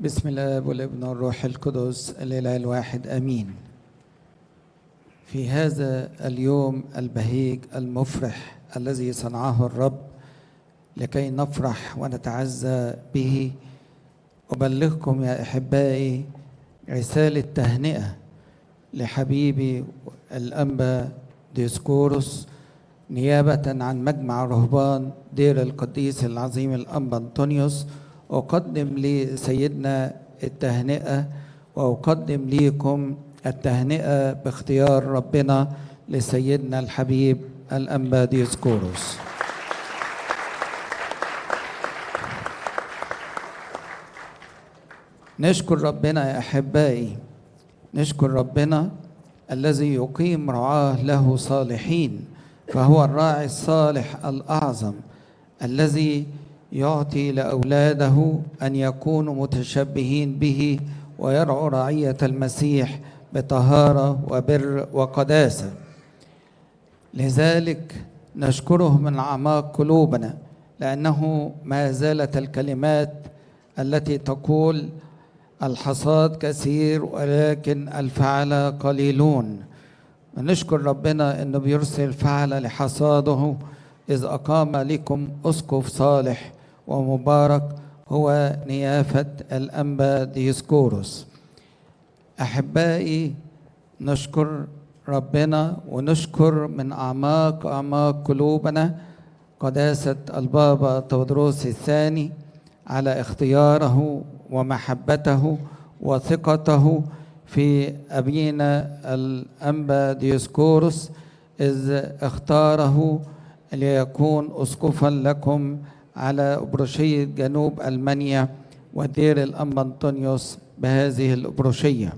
بسم الله والابن والروح القدس الإله الواحد آمين. في هذا اليوم البهيج المفرح الذي صنعه الرب لكي نفرح ونتعزى به، أبلغكم يا أحبائي رسالة تهنئة لحبيبي الأنبا ديسكوروس نيابة عن مجمع رهبان دير القديس العظيم الأنبا أنطونيوس. أقدم لسيدنا التهنئة وأقدم لكم التهنئة باختيار ربنا لسيدنا الحبيب الأنبا ديسكوروس. نشكر ربنا يا أحبائي، نشكر ربنا الذي يقيم رعاه له صالحين، فهو الراعي الصالح الأعظم الذي يعطي لأولاده أن يكونوا متشبهين به ويرعوا رعية المسيح بطهارة وبر وقداسة. لذلك نشكره من أعماق قلوبنا، لأنه ما زالت الكلمات التي تقول الحصاد كثير ولكن الفعل قليلون. نشكر ربنا أنه بيرسل فعل لحصاده، إذ أقام لكم أسقف صالح ومبارك هو نيافة الأنبا ديسكوروس. أحبائي، نشكر ربنا ونشكر من أعماق أعماق قلوبنا قداسة البابا تودروس الثاني على اختياره ومحبته وثقته في أبينا الأنبا ديسكوروس، إذ اختاره ليكون أسقفا لكم على أبروشية جنوب ألمانيا ودير الأنبا أنطونيوس بهذه الأبروشية.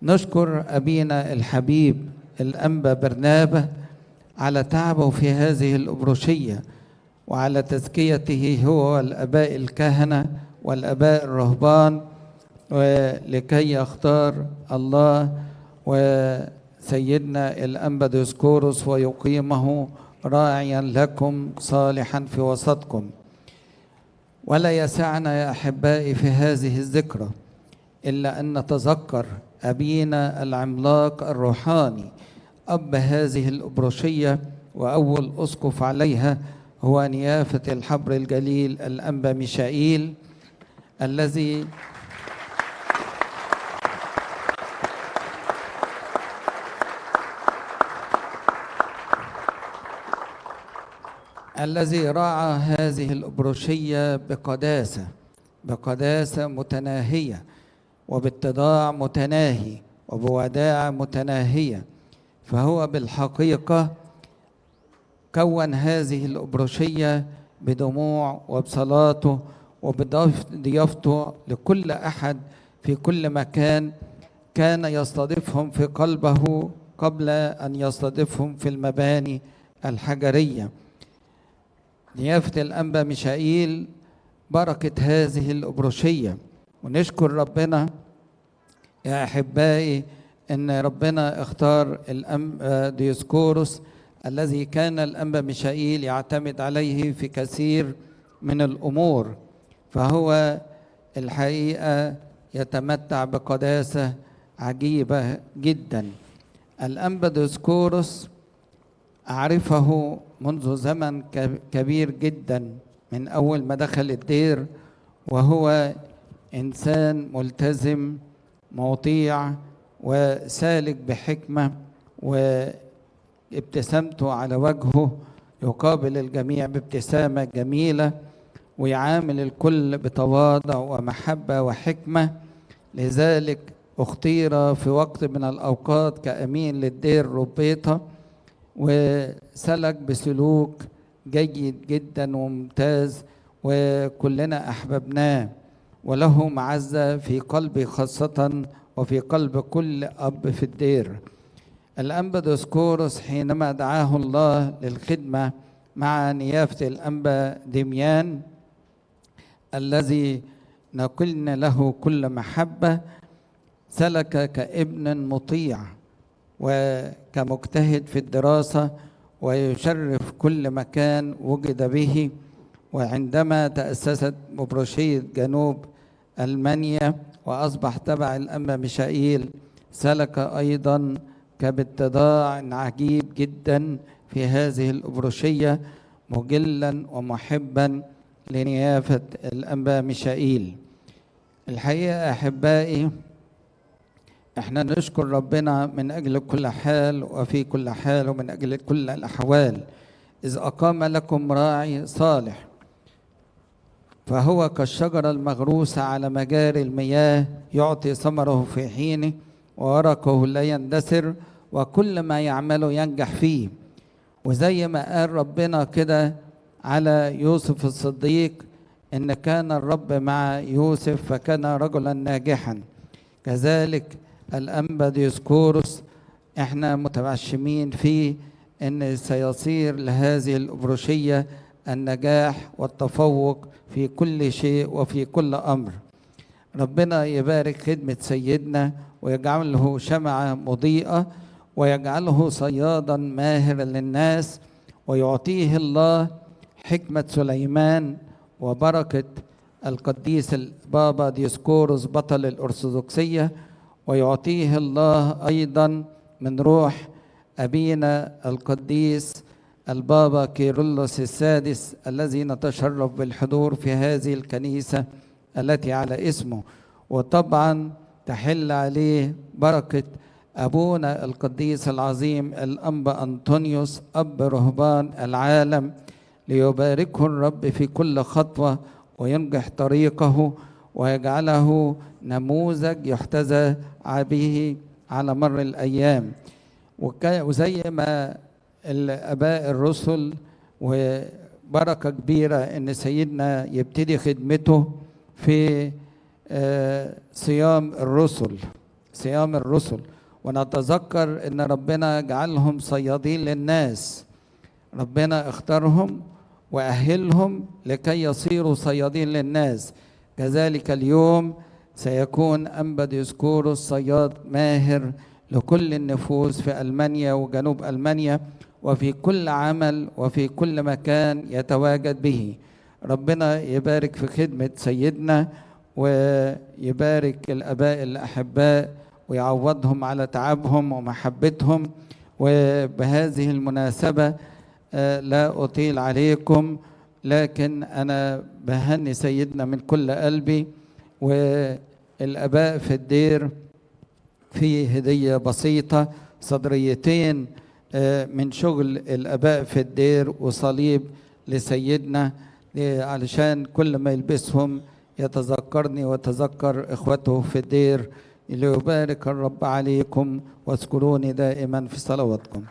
نشكر أبينا الحبيب الأنبا برنابا على تعبه في هذه الأبروشية وعلى تزكيته هو والآباء الكهنة والآباء الرهبان، ولكي يختار الله وسيدنا الأنبا ديسكوروس ويقيمه راعيا لكم صالحا في وسطكم. ولا يسعنا يا أحبائي في هذه الذكرى إلا أن نتذكر أبينا العملاق الروحاني أب هذه الأبروشية وأول أسقف عليها، هو نيافة الحبر الجليل الأنبا ميشائيل، الذي راعى هذه الأبروشية بقداسة، بقداسة متناهية وباتضاع متناهي وبوداعة متناهية. فهو بالحقيقة كون هذه الأبروشية بدموع وبصلاته وبضيافته لكل أحد في كل مكان كان يستضيفهم في قلبه قبل أن يستضيفهم في المباني الحجرية. نيافة الأنبا ميشائيل بركة هذه الأبروشية. ونشكر ربنا يا أحبائي أن ربنا اختار الأنبا ديسكوروس الذي كان الأنبا ميشائيل يعتمد عليه في كثير من الأمور، فهو الحقيقة يتمتع بقداسة عجيبة جدا. الأنبا ديسكوروس أعرفه منذ زمن كبير جدا، من أول ما دخل الدير، وهو إنسان ملتزم مطيع وسالك بحكمة، وابتسامته على وجهه يقابل الجميع بابتسامة جميلة ويعامل الكل بتواضع ومحبة وحكمة. لذلك اختير في وقت من الأوقات كأمين للدير ربيطة، وسلك بسلوك جيد جدا وممتاز، وكلنا أحببناه، وله معزة في قلبي خاصة وفي قلب كل أب في الدير. الأنبا ديسكوروس حينما دعاه الله للخدمة مع نيافة الأنبا دميان الذي نقلنا له كل محبة، سلك كابن مطيع وكمجتهد في الدراسة، ويشرف كل مكان وجد به، وعندما تأسست مبروشية جنوب ألمانيا وأصبح تبع الأنبا ميشائيل، سلك أيضا كباتضاع عجيب جدا في هذه الأبرشية، مجلا ومحبا لنيافة الأنبا ميشائيل. الحقيقة أحبائي، احنا نشكر ربنا من أجل كل حال وفي كل حال ومن أجل كل الأحوال، إذ أقام لكم راعي صالح، فهو كالشجرة المغروسة على مجاري المياه، يعطي ثمره في حينه وورقه لا يندثر، وكل ما يعمله ينجح فيه. وزي ما قال ربنا كده على يوسف الصديق، إن كان الرب مع يوسف فكان رجلا ناجحا. كذلك الأنبا ديسكوروس احنا متعشمين فيه إن سيصير لهذه الأبروشية النجاح والتفوق في كل شيء وفي كل أمر. ربنا يبارك خدمة سيدنا ويجعله شمعة مضيئة، ويجعله صيادا ماهرا للناس، ويعطيه الله حكمة سليمان وبركة القديس البابا ديسكوروس بطل الأرثوذكسية، ويعطيه الله أيضا من روح أبينا القديس البابا كيرلس السادس الذي نتشرف بالحضور في هذه الكنيسة التي على اسمه. وطبعا تحل عليه بركة أبونا القديس العظيم الأنبا أنطونيوس أب رهبان العالم، ليباركه الرب في كل خطوة وينجح طريقه ويجعله نموذج يحتذى به على مر الأيام. وزي ما الآباء الرسل، وبركة كبيرة إن سيدنا يبتدي خدمته في صيام الرسل، صيام الرسل. ونتذكر إن ربنا جعلهم صيادين للناس، ربنا اختارهم وأهلهم لكي يصيروا صيادين للناس. كذلك اليوم سيكون أنبا ديسكوروس صياد ماهر لكل النفوس في ألمانيا وجنوب ألمانيا، وفي كل عمل وفي كل مكان يتواجد به. ربنا يبارك في خدمة سيدنا ويبارك الآباء الأحباء ويعوضهم على تعبهم ومحبتهم. وبهذه المناسبة لا أطيل عليكم، لكن أنا بهني سيدنا من كل قلبي والآباء في الدير في هدية بسيطة، صدريتين من شغل الآباء في الدير وصليب لسيدنا، علشان كل ما يلبسهم يتذكرني وتذكر إخوته في الدير. ليبارك الرب عليكم واذكروني دائما في صلواتكم.